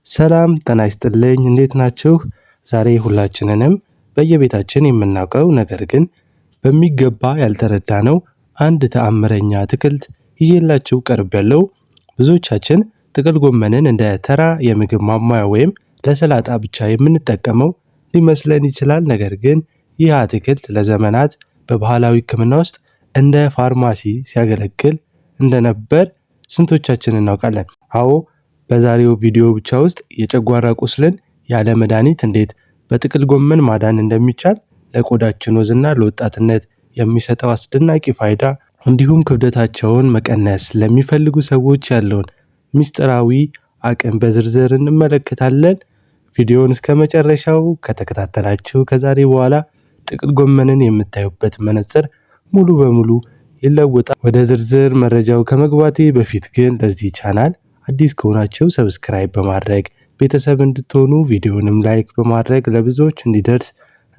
ሰላም ጤና ይስጥልኝ እንዴት ናችሁ? ዛሬ ሁላችንንም በየቤታችን የምናውቀው ነገር ግን በሚገባ ያልተረዳነው አንድ ተአምረኛ አትክልት ይዤላችሁ ቀርቤያለሁ። ብዙዎቻችን ጥቅል ጎመንን እንደ ተራ የምግብ ማሟያ ወይም ለሰላጣ ብቻ የምንጠቀመው ሊመስለን ይችላል። ነገር ግን ይህ አትክልት ለዘመናት በባህላዊ ሕክምና ውስጥ እንደ ፋርማሲ ሲያገለግል እንደነበር ስንቶቻችን እናውቃለን? አዎ፣ በዛሬው ቪዲዮ ብቻ ውስጥ የጨጓራ ቁስልን ያለ መድኃኒት እንዴት በጥቅል ጎመን ማዳን እንደሚቻል፣ ለቆዳችን ወዝና ለወጣትነት የሚሰጠው አስደናቂ ፋይዳ፣ እንዲሁም ክብደታቸውን መቀነስ ለሚፈልጉ ሰዎች ያለውን ምስጢራዊ አቅም በዝርዝር እንመለከታለን። ቪዲዮውን እስከ መጨረሻው ከተከታተላችሁ ከዛሬ በኋላ ጥቅል ጎመንን የምታዩበት መነጽር ሙሉ በሙሉ ይለወጣል። ወደ ዝርዝር መረጃው ከመግባቴ በፊት ግን ለዚህ ቻናል አዲስ ከሆናችሁ subscribe በማድረግ ቤተሰብ እንድትሆኑ፣ ቪዲዮንም like በማድረግ ለብዙዎች እንዲደርስ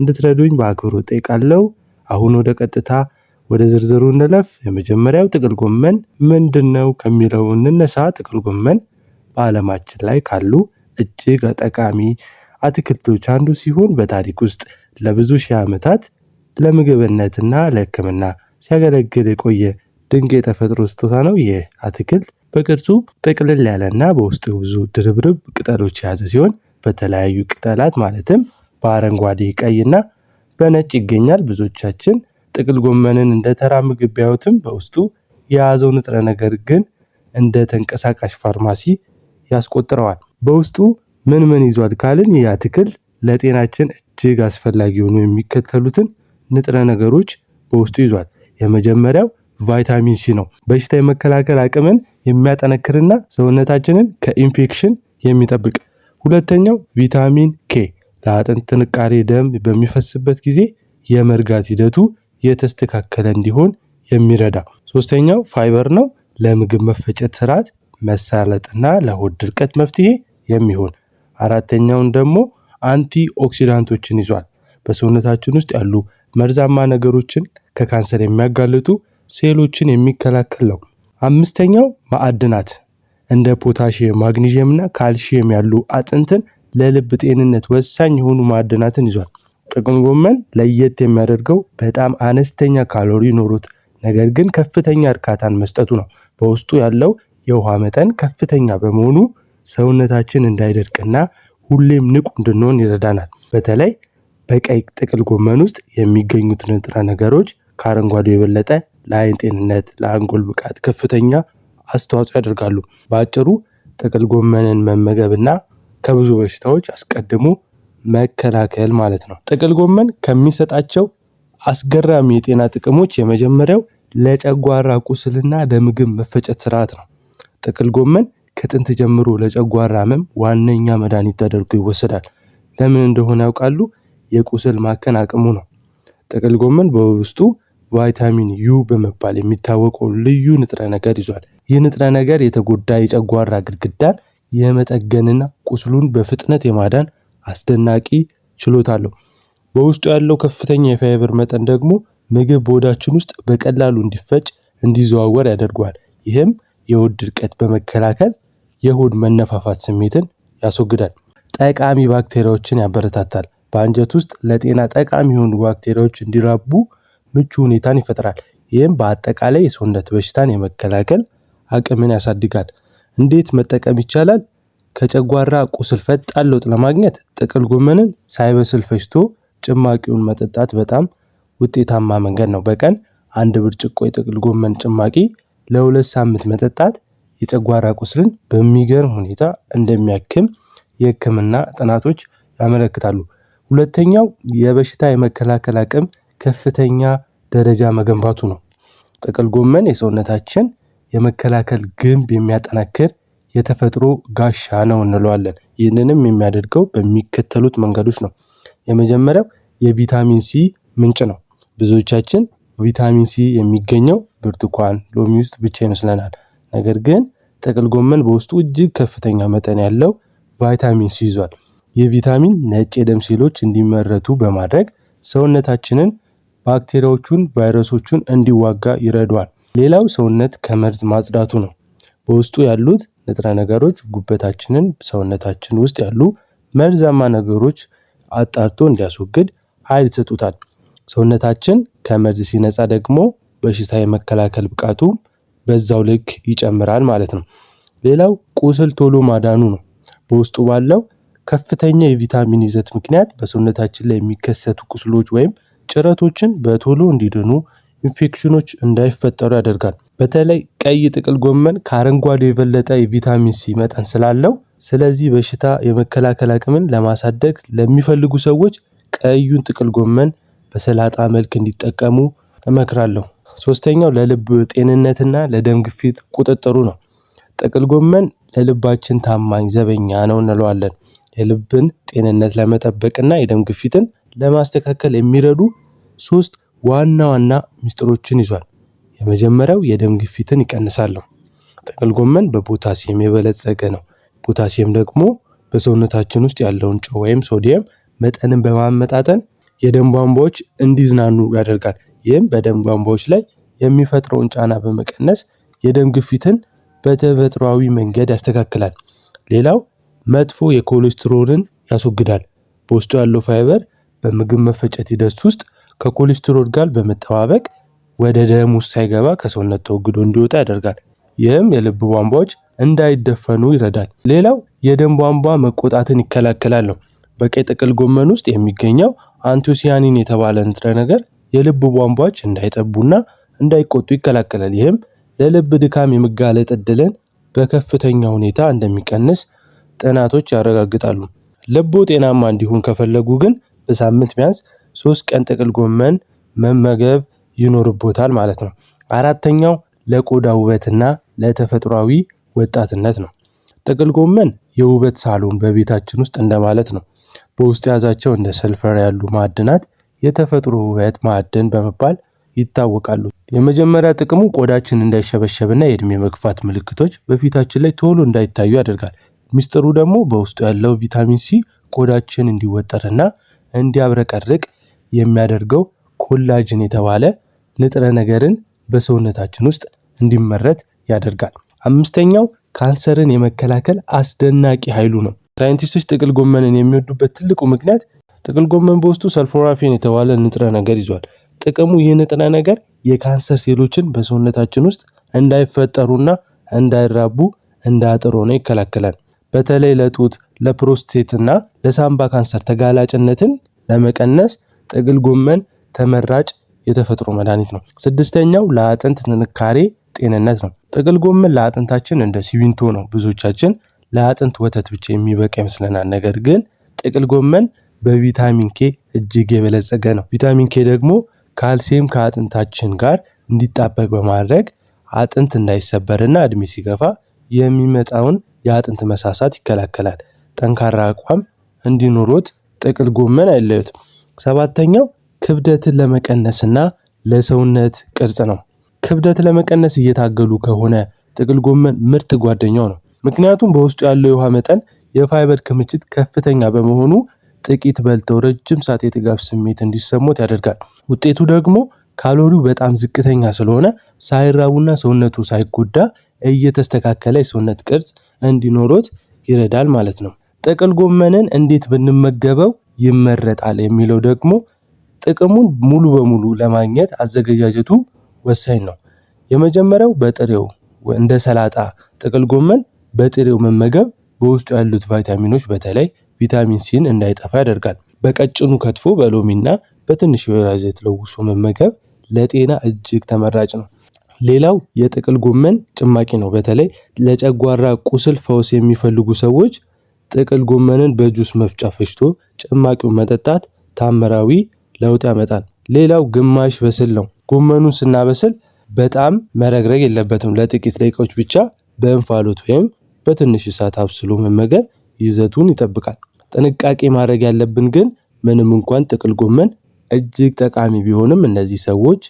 እንድትረዱኝ በአክብሮት እጠይቃለሁ። አሁን ወደ ቀጥታ ወደ ዝርዝሩ እንለፍ። የመጀመሪያው ጥቅል ጎመን ምንድነው ከሚለው እንነሳ። ጥቅል ጎመን በዓለማችን ላይ ካሉ እጅግ ጠቃሚ አትክልቶች አንዱ ሲሆን በታሪክ ውስጥ ለብዙ ሺህ ዓመታት ለምግብነትና ለሕክምና ሲያገለግል የቆየ ድንቅ የተፈጥሮ ስጦታ ነው። ይህ አትክልት በቅርጹ ጥቅልል ያለና በውስጡ ብዙ ድርብርብ ቅጠሎች የያዘ ሲሆን በተለያዩ ቅጠላት ማለትም በአረንጓዴ፣ ቀይና በነጭ ይገኛል። ብዙዎቻችን ጥቅል ጎመንን እንደ ተራ ምግብ ቢያዩትም በውስጡ የያዘው ንጥረ ነገር ግን እንደ ተንቀሳቃሽ ፋርማሲ ያስቆጥረዋል። በውስጡ ምን ምን ይዟል ካልን ይህ አትክልት ለጤናችን እጅግ አስፈላጊ የሆኑ የሚከተሉትን ንጥረ ነገሮች በውስጡ ይዟል። የመጀመሪያው ቫይታሚን ሲ ነው። በሽታ የመከላከል አቅምን የሚያጠነክርና ሰውነታችንን ከኢንፌክሽን የሚጠብቅ። ሁለተኛው ቪታሚን ኬ ለአጥንት ጥንካሬ፣ ደም በሚፈስበት ጊዜ የመርጋት ሂደቱ የተስተካከለ እንዲሆን የሚረዳ። ሶስተኛው ፋይበር ነው። ለምግብ መፈጨት ስርዓት መሳለጥና ለሆድ ድርቀት መፍትሄ የሚሆን። አራተኛውን ደግሞ antioxidant ኦችን ይዟል። በሰውነታችን ውስጥ ያሉ መርዛማ ነገሮችን፣ ከካንሰር የሚያጋልጡ ሴሎችን የሚከላከል ነው። አምስተኛው ማዕድናት እንደ ፖታሺየም፣ ማግኒዥየም እና ካልሽየም ያሉ አጥንትን ለልብ ጤንነት ወሳኝ የሆኑ ማዕድናትን ይዟል። ጥቅል ጎመን ለየት የሚያደርገው በጣም አነስተኛ ካሎሪ ኖሮት ነገር ግን ከፍተኛ እርካታን መስጠቱ ነው። በውስጡ ያለው የውሃ መጠን ከፍተኛ በመሆኑ ሰውነታችን እንዳይደርቅና ሁሌም ንቁ እንድንሆን ይረዳናል። በተለይ በቀይ ጥቅል ጎመን ውስጥ የሚገኙት ንጥረ ነገሮች ከአረንጓዴው የበለጠ ለአይን ጤንነት፣ ለአንጎል ብቃት ከፍተኛ አስተዋጽኦ ያደርጋሉ። በአጭሩ ጥቅል ጎመንን መመገብና ከብዙ በሽታዎች አስቀድሞ መከላከል ማለት ነው። ጥቅል ጎመን ከሚሰጣቸው አስገራሚ የጤና ጥቅሞች የመጀመሪያው ለጨጓራ ቁስልና ለምግብ መፈጨት ስርዓት ነው። ጥቅል ጎመን ከጥንት ጀምሮ ለጨጓራ ህመም ዋነኛ መድኃኒት ተደርጎ ይወሰዳል። ለምን እንደሆነ ያውቃሉ? የቁስል ማከን አቅሙ ነው። ጥቅል ጎመን በውስጡ ቫይታሚን ዩ በመባል የሚታወቀው ልዩ ንጥረ ነገር ይዟል። ይህ ንጥረ ነገር የተጎዳ የጨጓራ ግድግዳን የመጠገንና ቁስሉን በፍጥነት የማዳን አስደናቂ ችሎታ አለው። በውስጡ ያለው ከፍተኛ የፋይበር መጠን ደግሞ ምግብ በሆዳችን ውስጥ በቀላሉ እንዲፈጭ፣ እንዲዘዋወር ያደርገዋል። ይህም የሆድ ድርቀት በመከላከል የሆድ መነፋፋት ስሜትን ያስወግዳል። ጠቃሚ ባክቴሪያዎችን ያበረታታል። በአንጀት ውስጥ ለጤና ጠቃሚ የሆኑ ባክቴሪያዎች እንዲራቡ ምቹ ሁኔታን ይፈጥራል። ይህም በአጠቃላይ የሰውነት በሽታን የመከላከል አቅምን ያሳድጋል። እንዴት መጠቀም ይቻላል? ከጨጓራ ቁስል ፈጣን ለውጥ ለማግኘት ጥቅል ጎመንን ሳይበስል ፈጭቶ ጭማቂውን መጠጣት በጣም ውጤታማ መንገድ ነው። በቀን አንድ ብርጭቆ የጥቅል ጎመን ጭማቂ ለ2 ሳምንት መጠጣት የጨጓራ ቁስልን በሚገርም ሁኔታ እንደሚያክም የህክምና ጥናቶች ያመለክታሉ። ሁለተኛው የበሽታ የመከላከል አቅም ከፍተኛ ደረጃ መገንባቱ ነው። ጥቅል ጎመን የሰውነታችን የመከላከል ግንብ የሚያጠናክር የተፈጥሮ ጋሻ ነው እንለዋለን። ይህንንም የሚያደርገው በሚከተሉት መንገዶች ነው። የመጀመሪያው የቪታሚን ሲ ምንጭ ነው። ብዙዎቻችን ቪታሚን ሲ የሚገኘው ብርቱካን፣ ሎሚ ውስጥ ብቻ ይመስለናል። ነገር ግን ጥቅል ጎመን በውስጡ እጅግ ከፍተኛ መጠን ያለው ቫይታሚን ሲ ይዟል። ይህ ቪታሚን ነጭ የደም ሴሎች እንዲመረቱ በማድረግ ሰውነታችንን ባክቴሪያዎቹን፣ ቫይረሶቹን እንዲዋጋ ይረዳዋል። ሌላው ሰውነት ከመርዝ ማጽዳቱ ነው። በውስጡ ያሉት ንጥረ ነገሮች ጉበታችንን ሰውነታችን ውስጥ ያሉ መርዛማ ነገሮች አጣርቶ እንዲያስወግድ ኃይል ይሰጡታል። ሰውነታችን ከመርዝ ሲነጻ ደግሞ በሽታ የመከላከል ብቃቱ በዛው ልክ ይጨምራል ማለት ነው። ሌላው ቁስል ቶሎ ማዳኑ ነው። በውስጡ ባለው ከፍተኛ የቪታሚን ይዘት ምክንያት በሰውነታችን ላይ የሚከሰቱ ቁስሎች ወይም ጭረቶችን በቶሎ እንዲድኑ፣ ኢንፌክሽኖች እንዳይፈጠሩ ያደርጋል። በተለይ ቀይ ጥቅል ጎመን ከአረንጓዴው የበለጠ የቪታሚን ሲ መጠን ስላለው፣ ስለዚህ በሽታ የመከላከል አቅምን ለማሳደግ ለሚፈልጉ ሰዎች ቀዩን ጥቅል ጎመን በሰላጣ መልክ እንዲጠቀሙ እመክራለሁ። ሶስተኛው ለልብ ጤንነትና ለደም ግፊት ቁጥጥሩ ነው። ጥቅል ጎመን ለልባችን ታማኝ ዘበኛ ነው እንለዋለን። የልብን ጤንነት ለመጠበቅና የደም ግፊትን ለማስተካከል የሚረዱ ሶስት ዋና ዋና ሚስጥሮችን ይዟል። የመጀመሪያው የደም ግፊትን ይቀንሳል ነው። ጥቅል ጎመን በፖታሲየም የበለጸገ ነው። ፖታሲየም ደግሞ በሰውነታችን ውስጥ ያለውን ጨው ወይም ሶዲየም መጠንን በማመጣጠን የደም ቧንቧዎች እንዲዝናኑ ያደርጋል። ይህም በደም ቧንቧዎች ላይ የሚፈጥረውን ጫና በመቀነስ የደም ግፊትን በተፈጥሯዊ መንገድ ያስተካክላል። ሌላው መጥፎ የኮሌስትሮልን ያስወግዳል። በውስጡ ያለው ፋይበር በምግብ መፈጨት ሂደት ውስጥ ከኮሌስትሮል ጋር በመጠባበቅ ወደ ደም ውስጥ ሳይገባ ከሰውነት ተወግዶ እንዲወጣ ያደርጋል። ይህም የልብ ቧንቧዎች እንዳይደፈኑ ይረዳል። ሌላው የደም ቧንቧ መቆጣትን ይከላከላል ነው። በቀይ ጥቅል ጎመን ውስጥ የሚገኘው አንቶሲያኒን የተባለ ንጥረ ነገር የልብ ቧንቧዎች እንዳይጠቡና እንዳይቆጡ ይከላከላል። ይህም ለልብ ድካም የመጋለጥ እድልን በከፍተኛ ሁኔታ እንደሚቀንስ ጥናቶች ያረጋግጣሉ። ልቦ ጤናማ እንዲሆን ከፈለጉ ግን በሳምንት ቢያንስ 3 ቀን ጥቅል ጎመን መመገብ ይኖርቦታል ማለት ነው። አራተኛው ለቆዳ ውበትና ለተፈጥሯዊ ወጣትነት ነው። ጥቅል ጎመን የውበት ሳሎን በቤታችን ውስጥ እንደማለት ነው። በውስጡ የያዛቸው እንደ ሰልፈር ያሉ ማዕድናት የተፈጥሮ ውበት ማዕድን በመባል ይታወቃሉ። የመጀመሪያ ጥቅሙ ቆዳችን እንዳይሸበሸብና የእድሜ መግፋት ምልክቶች በፊታችን ላይ ቶሎ እንዳይታዩ ያደርጋል። ሚስጥሩ ደግሞ በውስጡ ያለው ቪታሚን ሲ ቆዳችን እንዲወጠርና እንዲያብረቀርቅ የሚያደርገው collagen የተባለ ንጥረ ነገርን በሰውነታችን ውስጥ እንዲመረት ያደርጋል። አምስተኛው ካንሰርን የመከላከል አስደናቂ ኃይሉ ነው። ሳይንቲስቶች ጥቅል ጎመንን የሚወዱበት ትልቁ ምክንያት ጥቅል ጎመን በውስጡ sulforaphane የተባለ ንጥረ ነገር ይዟል። ጥቅሙ ይህ ንጥረ ነገር የካንሰር ሴሎችን በሰውነታችን ውስጥ እንዳይፈጠሩና እንዳይራቡ እንደ አጥር ሆኖ ይከላከላል። በተለይ ለጡት፣ ለፕሮስቴት እና ለሳምባ ካንሰር ተጋላጭነትን ለመቀነስ ጥቅል ጎመን ተመራጭ የተፈጥሮ መድኃኒት ነው። ስድስተኛው ለአጥንት ጥንካሬ ጤንነት ነው። ጥቅል ጎመን ለአጥንታችን እንደ ሲሚንቶ ነው። ብዙዎቻችን ለአጥንት ወተት ብቻ የሚበቃ ይመስለናል። ነገር ግን ጥቅል ጎመን በቪታሚን ኬ እጅግ የበለጸገ ነው። ቪታሚን ኬ ደግሞ ካልሲየም ከአጥንታችን ጋር እንዲጣበቅ በማድረግ አጥንት እንዳይሰበርና እድሜ ሲገፋ የሚመጣውን የአጥንት መሳሳት ይከላከላል። ጠንካራ አቋም እንዲኖሮት ጥቅል ጎመን አይለዩት። ሰባተኛው ክብደትን ለመቀነስና ለሰውነት ቅርጽ ነው። ክብደት ለመቀነስ እየታገሉ ከሆነ ጥቅል ጎመን ምርጥ ጓደኛው ነው። ምክንያቱም በውስጡ ያለው የውሃ መጠን የፋይበር ክምችት ከፍተኛ በመሆኑ ጥቂት በልተው ረጅም ሰዓት የጥጋብ ስሜት እንዲሰሞት ያደርጋል። ውጤቱ ደግሞ ካሎሪው በጣም ዝቅተኛ ስለሆነ ሳይራቡና ሰውነቱ ሳይጎዳ እየተስተካከለ የሰውነት ቅርጽ እንዲኖሮት ይረዳል ማለት ነው። ጥቅል ጎመንን እንዴት ብንመገበው ይመረጣል የሚለው ደግሞ ጥቅሙን ሙሉ በሙሉ ለማግኘት አዘገጃጀቱ ወሳኝ ነው። የመጀመሪያው በጥሬው እንደ ሰላጣ ጥቅል ጎመን በጥሬው መመገብ በውስጡ ያሉት ቫይታሚኖች በተለይ ቪታሚን ሲን እንዳይጠፋ ያደርጋል። በቀጭኑ ከትፎ በሎሚና በትንሽ የወይራ ዘይት ለውሶ መመገብ ለጤና እጅግ ተመራጭ ነው። ሌላው የጥቅል ጎመን ጭማቂ ነው። በተለይ ለጨጓራ ቁስል ፈውስ የሚፈልጉ ሰዎች ጥቅል ጎመንን በጁስ መፍጫ ፈጭቶ ጭማቂውን መጠጣት ታምራዊ ለውጥ ያመጣል። ሌላው ግማሽ በስል ነው። ጎመኑን ስናበስል በጣም መረግረግ የለበትም። ለጥቂት ደቂቃዎች ብቻ በእንፋሎት ወይም በትንሽ እሳት አብስሎ መመገብ ይዘቱን ይጠብቃል። ጥንቃቄ ማድረግ ያለብን ግን ምንም እንኳን ጥቅል ጎመን እጅግ ጠቃሚ ቢሆንም እነዚህ ሰዎች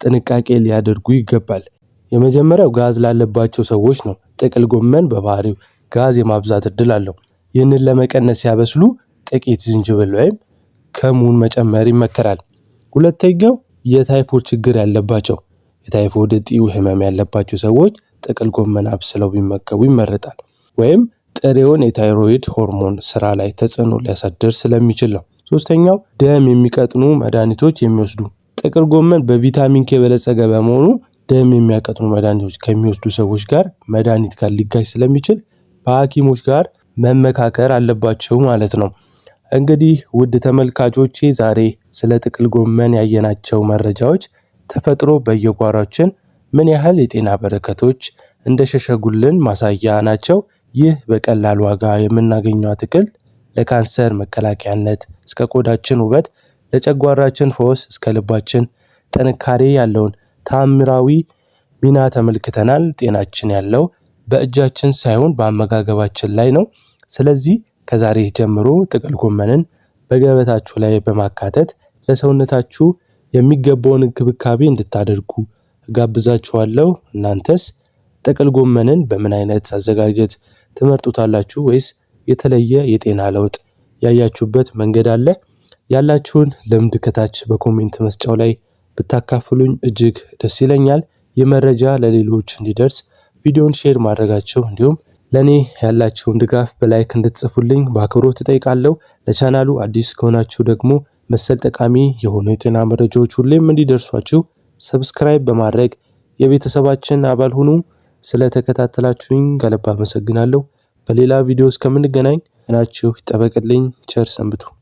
ጥንቃቄ ሊያደርጉ ይገባል። የመጀመሪያው ጋዝ ላለባቸው ሰዎች ነው። ጥቅል ጎመን በባህሪው ጋዝ የማብዛት እድል አለው። ይህንን ለመቀነስ ሲያበስሉ ጥቂት ዝንጅብል ወይም ከሙን መጨመር ይመከራል። ሁለተኛው የታይፎይድ ችግር ያለባቸው፣ የታይፎይድ እጢው ህመም ያለባቸው ሰዎች ጥቅል ጎመን አብስለው ቢመገቡ ይመረጣል። ወይም ጥሬውን የታይሮይድ ሆርሞን ስራ ላይ ተጽዕኖ ሊያሳድር ስለሚችል ነው። ሶስተኛው ደም የሚቀጥኑ መድኃኒቶች የሚወስዱ፣ ጥቅል ጎመን በቪታሚን ኬ የበለጸገ በመሆኑ ደም የሚያቀጥኑ መድኃኒቶች ከሚወስዱ ሰዎች ጋር መድኃኒት ጋር ሊጋጭ ስለሚችል በሐኪሞች ጋር መመካከር አለባቸው ማለት ነው። እንግዲህ ውድ ተመልካቾቼ ዛሬ ስለ ጥቅል ጎመን ያየናቸው መረጃዎች ተፈጥሮ በየጓሯችን ምን ያህል የጤና በረከቶች እንደሸሸጉልን ማሳያ ናቸው። ይህ በቀላል ዋጋ የምናገኘው አትክልት ለካንሰር መከላከያነት እስከ ቆዳችን ውበት፣ ለጨጓራችን ፈውስ እስከ ልባችን ጥንካሬ ያለውን ታምራዊ ሚና ተመልክተናል። ጤናችን ያለው በእጃችን ሳይሆን በአመጋገባችን ላይ ነው። ስለዚህ ከዛሬ ጀምሮ ጥቅል ጎመንን በገበታችሁ ላይ በማካተት ለሰውነታችሁ የሚገባውን እንክብካቤ እንድታደርጉ እጋብዛችኋለሁ። እናንተስ ጥቅል ጎመንን በምን አይነት አዘጋጀት ትመርጡታላችሁ? ወይስ የተለየ የጤና ለውጥ ያያችሁበት መንገድ አለ? ያላችሁን ልምድ ከታች በ comment መስጫው ላይ ብታካፍሉኝ እጅግ ደስ ይለኛል። ይህ መረጃ ለሌሎች እንዲደርስ ቪዲዮን share ማድረጋችሁ እንዲሁም ለኔ ያላችሁን ድጋፍ በ like እንድትጽፉልኝ በአክብሮት እጠይቃለሁ። ለቻናሉ አዲስ ከሆናችሁ ደግሞ መሰል ጠቃሚ የሆኑ የጤና መረጃዎች ሁሌም እንዲደርሷችሁ subscribe በማድረግ የቤተሰባችን አባል ሁኑ። ስለተከታተላችሁኝ ከልብ አመሰግናለሁ። በሌላ ቪዲዮ እስከምንገናኝ ጤናችሁ ይጠበቅልኝ። ቸር ሰንብቱ።